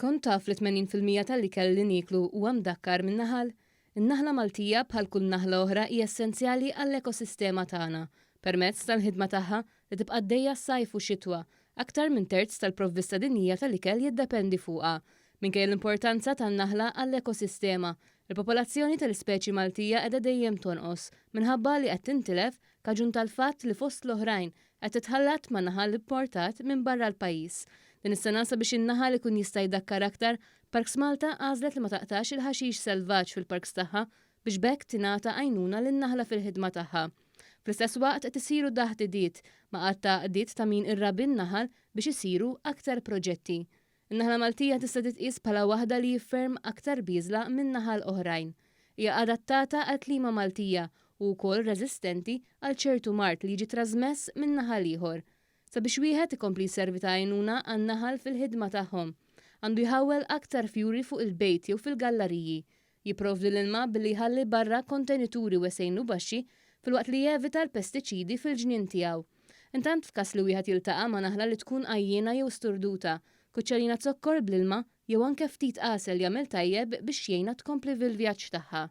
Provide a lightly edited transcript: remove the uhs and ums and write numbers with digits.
Kont taf li 80% tal-ikel li nieklu huwa mdakkar min-naħal? In-naħla Maltija bħal kull naħla oħra hija essenzjali għall-ekosistema tagħna. Permezz tal-ħidma tagħha, li tibqa' għaddejja sajf u xitwa, aktar minn terz tal-provvista dinjija tal-ikel jiddependi fuqha. Minkejja l-importanza tan-naħla għall-ekosistema, il-popolazzjoni tal-ispeċi Maltija qiegħda dejjem tonqos minħabba li qed tintilef kaġun tal-fatt li fost l-oħrajn qed titħallat ma' naħal importat minn barra l-pajjiż. Din is-sena sabiex in-naħal ikun jista' jdakkar aktar, Parks Malta għażlet li ma taqtax il-ħaxix selvaġġ fil-parks tagħha biex b'hekk tingħata għajnuna lin-naħla fil-ħidma tagħha. Fl-istess waqt qed isiru taħdidiet ma' għadd ta' għaqdiet ta' min irrabbi n-naħal biex isiru aktar proġetti. In-naħla Maltija tista' titqies bħala waħda li hi ferm aktar bieżla minn naħal oħrajn. Hija adattata għall-klima Maltija u wkoll reżistenti għal ċertu mard li jiġi trażmess minn naħal ieħor. Sabiex wieħed ikompli jservi ta' għajnuna għan-naħal fil-ħidma tagħhom, għandu jħawwel aktar fjuri fuq il-bejt jew fil-gallariji. Jipprovdi l-ilma billi jħalli barra kontenituri wesgħin u baxxi filwaqt li jevita l-pestiċidi fil-ġnien tiegħu. Intant f'każ li wieħed jiltaqa' ma' naħla li tkun għajjiena jew sturduta, kuċċarina zokkor bl-ilma jew anke ftit għasel jagħmel tajjeb biex jgħinha tkompli vil-vjaġġ tagħha.